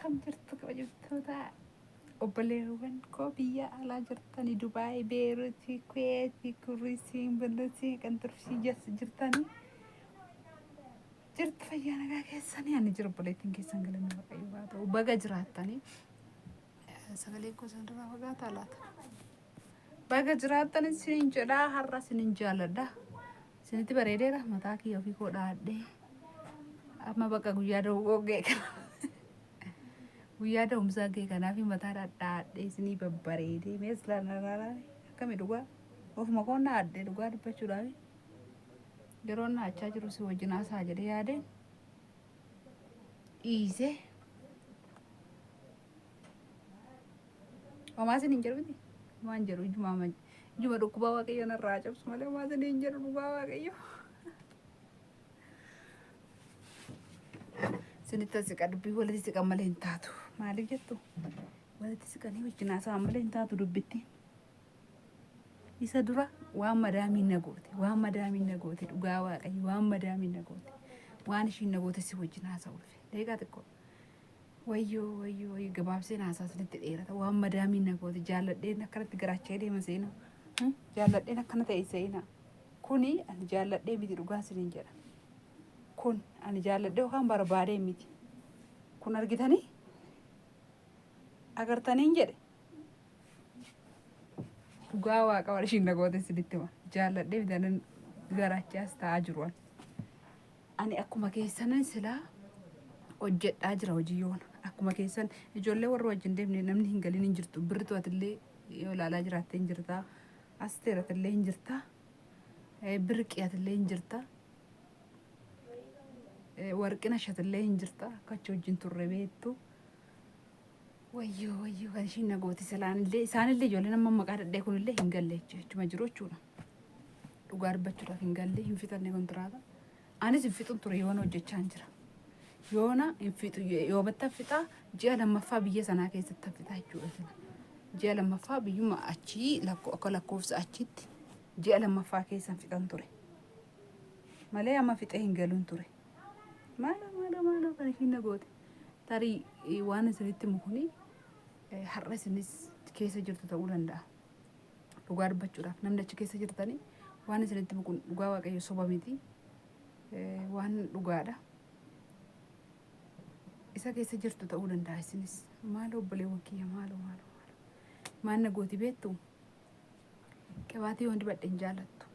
Akkam jirtu kabajamtoota obboleewwan koo biyya alaa jirtanii Dubaay, Beeruutii, Kuweetii, Kuriisii, Buluusii, Qanxurfii jirtanii jirtu fayyaa nagaa keessanii ani jira obboleettiin keessan galanni Waaqayyo haa ta'u baga jiraattanii sagaleen koo isin irraa fagaataa laata? Baga jiraattan isiniin jedhaa har'a isinin jaaladha. Isinitti bareedeera mataa kiyya ofii koo dhaadhee. Amma bakka guyyaa da'uu ga'e kana. Guyyaa da'umsaa ga'e kanaaf mataa dhadhaadhee isinii babbareedee mees laala akkami dhugaa ofuma koo naadhee dhugaa dubbachuudhaaf yeroo naachaa jiru si wajjin haasaa jedhee yaadeen dhiisee. Homaa isin hin jedhu miti. Homaa hin jedhu ijuma ijuma dhukkubaa waaqayyo narraa cabsu malee homaa isin hin jedhu dhugaa waaqayyo. Isinitti as siqa dubbii walitti siqan malee hin taatu. Maaliif jettu? Walitti siqanii wajjin haasa'an malee hin taatu dubbitti. Isa dura waan madaamiin na goote, waan madaamiin na goote dhugaa waaqayyo waan madaamiin na goote. Waan ishiin na goote si wajjin haasa'u dhufe. Daqiiqaa xiqqoo. Wayyoo wayyoo wayyoo gabaabseen haasaa isinitti dheerata. Waan madaamiin na goote jaalladheen akkanatti garaacha'ee deema seenaa. Jaalladheen akkana ta'e seenaa. Kuni ani jaalladhee miti dhugaa isiniin jedha. Kun ani jaalladhee yookaan barbaadee miti. Kun argitanii? Agartaniin jedhe. Dhugaa waaqa waan ishiin na goote isinitti hima. Jaalladhee miti anan garaachaas ta'aa jiru ani. Ani akkuma keessanan silaa hojjedhaa jira hojii yoona. Akkuma keessan ijoollee warra wajjin deemne namni hin galin hin jirtu. Birritu atillee yoo ilaalaa jiraatte hin jirta. Asteer atillee hin jirta. Birqii atillee hin jirta. Warqina shatillee hin jirta. Akka achi wajjin turre beektu. Wayyoo wayyoo kan ishiin na gooti silaanillee isaanillee ijoolleen amma maqaa dhadhee kunillee hin galle jechuma jiru jechuudha. Dhugaa dubbachuudhaaf hin galle hin fixanne kontiraata. Anis hin fixun ture yoona hojjechaa hin jira. Yoona hin fixu yoomattan fixaa ji'a lammaffaa biyya sanaa keessatti fixaa jechuudha sila. Ji'a lammaffaa biyyuma achii akka lakkoofsa achitti ji'a lammaffaa keessan fixan ture. Malee amma fixee hin galuun ture. Maaloo maaloo maaloo kan ishiin na goote. Tarii waan isinitti himu kuni har'a isinis keessa jirtu ta'uu danda'a. Dhugaa dubbachuudhaaf namni achi keessa jirtanii waan isinitti himu kun dhugaa waaqayyo soba miti. Waan dhugaadha. Isa keessa jirtu ta'uu danda'a isinis. Maaloo obboleewwan kiyya maaloo maaloo maaloo. Maal na gooti beektu? Qibaatii yoon dibadhe hin jaalattu.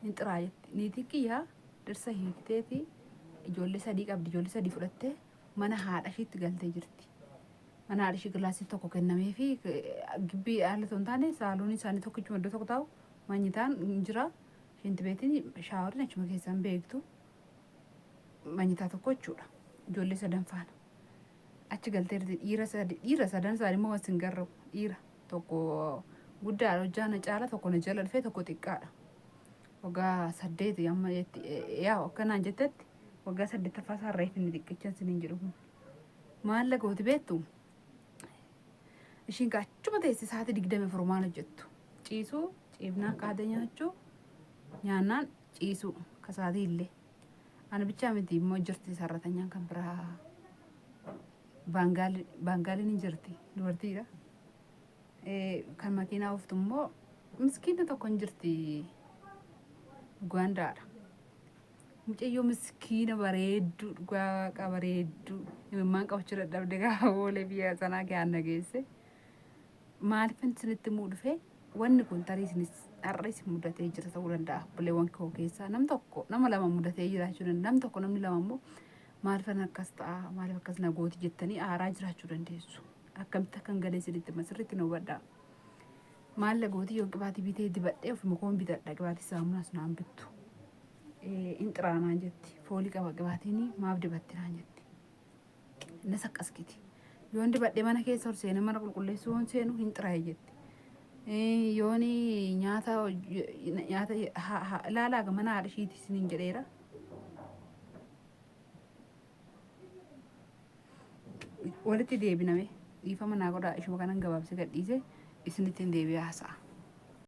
Hin xiraa jetti. Niitiin kiyya dhirsa hiikteeti ijoollee sadii qabdi. Ijoollee sadii fudhattee mana haadha ishiitti galtee jirti. Mana haadha ishii kilaasii tokko kennamee fi gibbii haala osoo hin taane saaloonii isaanii tokkichuma iddoo tokko taa'u manyitaan hin jira. Shintibeetiin shaawariin achuma keessan beektu manyitaa tokko jechuudha. Ijoollee sadan faana. Achi galteerti dhiira sadi dhiira sadan isaanii immoo sin garrabu dhiira tokko guddaadha hojjaa na caala tokko na jala dhufee tokko xiqqaadha. Waggaa saddeeti amma jetti yaa akkanaan jettetti waggaa saddeettaffaa isaa reef inni xiqqichan siniin jedhu kun. Maalla gooti beektu ishiin kaa achuma teessi sa'aatii 24 maal hojjettu ciisuu ciifnaan kaatee nyaachuu nyaannaan ciisuu kasaatii illee. Ana bichaa miti immoo jirti sarratanyaan kan biraa Baangaaliin hin jirti dubartiidha. Kan makiinaa ooftu immoo miskiina tokko hin jirti Ugaandaadha. Mucayyoo miskiina bareedduu dhugaa waaqa bareedduu imimmaan qabachuu dadhabde gaafa boolee biyya sanaa gahaan na geesse. Maaliifan isinitti himuu dhufe wanni kun tarii isinis har'a isin mudatee jira ta'uu danda'a obboleewwan koo keessaa nam tokko nama lama mudatee jiraachuu danda'a nam tokko namni lama immoo maaliifan akkas ta'a maaliif akkas na gooti jettanii aaraa jiraachuu dandeessu akkamitti akkan galee isinitti hima sirriitti na hubadhaa maal na gooti yoon qibaatii bitee dibadhee ofuma koon bitadha qibaatii saamunaas naan bittu in xiraanaan jetti foolii qaba qibaatiin maaf dibatti naan jetti na saqqaskiti. Yoon dibadhee mana keessa ol seenee mana qulqulleessuu yoon seenu hin xiraa'e jetti. Yoon nyaata nyaata ilaalaa mana haadha ishiiti isiniin jedheera. Walitti deebiname dhiifama naa godhaa ishuma kanan gabaabsee gadhiise isinitti hin deebi'aa haasa'a.